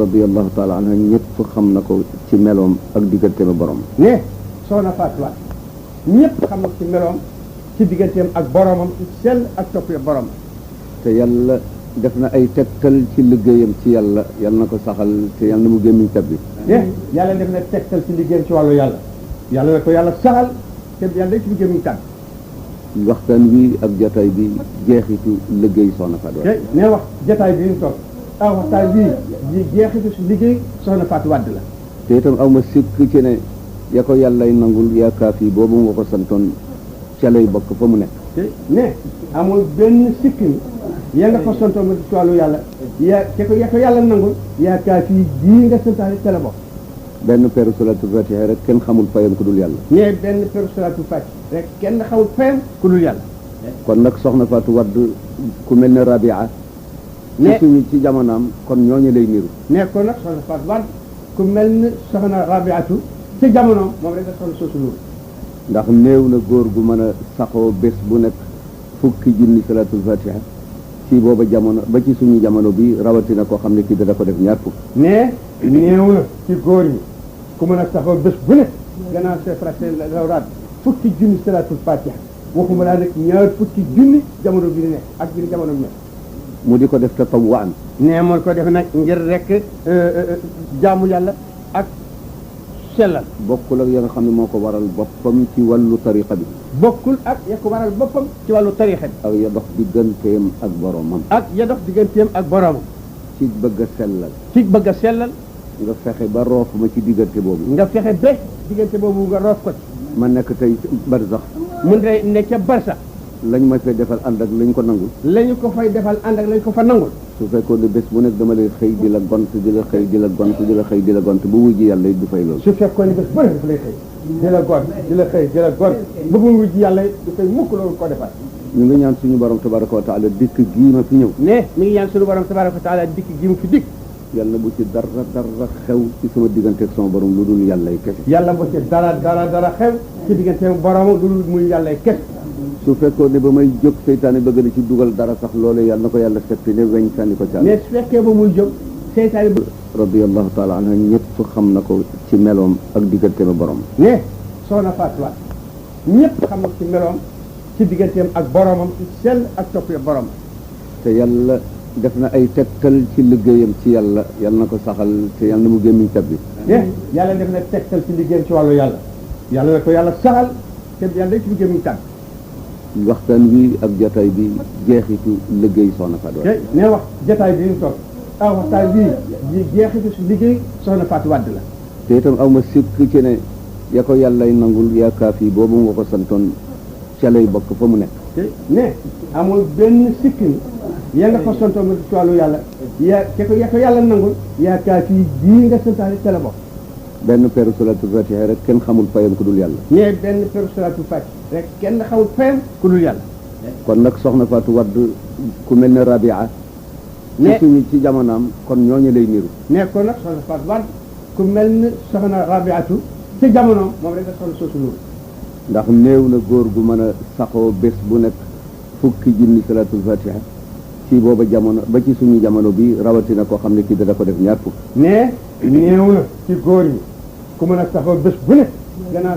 radiyallahu taala anha ñëpp xam na ko ci meloom ak digganteem ak borom. ne soxna Fatou Wade ñëpp xam na ko ci meloom ci digganteem ak boromam ci sell ak topp borom. te yàlla def na ay tegtal ci liggéeyam ci yàlla yal na ko saxal te yal na mu gémmiñ tabbi. yàlla def na tegtal ci liggéeyam ci wàllu yàlla yàlla na ko yàlla saxal te yàlla day ci gémmiñ tabbi. waxtaan wi ak jotaay bi jeexitu liggéey soxna Fatou Wade. ne wax jotaay bi ñu toog waxtaan bii di jeexitu si liggéey soxna Fatou Wade la. te itam aw ma sikk ci ne ya ko yàllay nangul yaa kaafi boobu nga ko santoon ca lay bokk fa mu nekk. ne amul benn sikk ni ya nga ko santoon ma ci wàllu yàlla ya ko yàlla nangul yaa kaafi bii nga santaane ca la bokk. benn peru salaatul fatiha rek kenn xamul fayam ku dul yàlla. ne benn peru salaatul fatiha rek kenn xamul fayam ku dul yàlla. kon nag soxna Fatou Wade ku mel ne Rabia. ne suñu ci jamonaam kon ñooñu lay niru. ne kon nag soxna Fatou Wade ku mel ne soxna Rabiatu ci jamonoom moom rek da soxna soosu loolu. ndax néew na góor gu mën a saxoo bés bu nekk fukki junni salaatul fatiha ci booba jamono ba ci suñu jamono bi rawatina koo xam ne kii dana ko def ñaar fukk. ne néew na ci góor ñi ku mën a saxoo bés bu nekk gannaaw sa frate rawraat fukki junni salaatul fatiha waxuma laa nag ñaar fukki junni jamono bi nekk ak bi jamono bi nekk. mu di ko def tatawwaan. ne moo ko def nag ngir rek jaamu yàlla ak sellal. bokkul ak ya nga xam ne moo ko waral boppam ci wàllu tariqa bi. bokkul ak ya ko waral boppam ci wàllu tariqa bi. ak ya dox digganteem ak boromam. ak ya dox digganteem ak boromam. ci bëgg a sellal. ci bëgg a sellal. nga fexe ba roof ma ci diggante boobu. nga fexe ba diggante boobu nga roof ko ci. ma nekk tey barsax. mu ne ca barsax. lañ ma fay defal ànd ak lañ ko nangul. lañu ko fay defal ànd ak lañ ko fa nangul. su fekkoon ne bés bu nekk dama lay xëy di la gont di la xëy di la gont di la xëy di la gont bu wujji yàlla it du fay loolu. su fekkoon ne bés bu nekk daf lay xëy di la gont di la xëy di la gont ba mu wujji yàlla du fay mukk loolu ko defal. ñu ngi ñaan suñu borom tabaraka wa taala dikk gii ma fi ñëw. ne mi ngi ñaan suñu borom tabaraka wa taala dikk gii mu fi dikk. yàlla bu ci dara xew ci sama diggante ak sama borom lu dul yàllay kese. yàlla bu ci dara xew ci diggante ak borom lu dul muy yàllay kese. su fekkoon ne ba may jóg seytaane bëgg na ci dugal dara sax loolu yàlla na ko yàlla seppi ne weñ sànni ko ca. mais su fekkee ba muy jóg seytaane radiyallahu taala anha ñëpp xam na ko ci meloom ak digganteem ak borom. ne soxna Fatou Wade ñëpp xam na ko ci meloom ci digganteem ak boromam ci sell ak topp borom. te yàlla def na ay tegtal ci liggéeyam ci yàlla yal na ko saxal te yal na mu gémmiñ tabbi. yàlla def na tegtal ci liggéeyam ci wàllu yàlla yàlla na ko yàlla saxal te yàlla day ci gémmiñ tabbi. waxtaan wi ak jotaay bi jeexitu liggéey soxna Fatou Wade. ne wax jotaay bi ñu toog waxtaan bii di jeexitu si liggéey soxna Fatou Wade la. te itam aw ma sikk ci ne ya ko yàllay nangul yaa kaafi boobu nga ko santoon ca lay bokk fa mu nekk. ne amul benn sikk ni ya nga ko santoon ma ci wàllu yàlla ya ko yàlla nangul yaa kaafi bii nga santaane ca la bokk. benn peru salaatul fatiha rek kenn xamul fayam ku dul yàlla. ne benn peru salaatul fatiha rek kenn xamul fayam ku dul yàlla. kon nag soxna Fatou Wade ku mel ne Rabia. ne suñu ci jamonaam kon ñooñu lay niru. ne kon nag soxna Fatou Wade ku mel ne soxna Rabiatu ci jamonoom moom rek da soxna soosu loolu. ndax néew na góor gu mën a saxoo bés bu nekk fukki junni salaatul fatiha ci booba jamono ba ci suñu jamono bi rawatina koo xam ne kii dana ko def ñaar fukk. ne néew na ci góor ñi ku mën a saxoo bés bu nekk gannaaw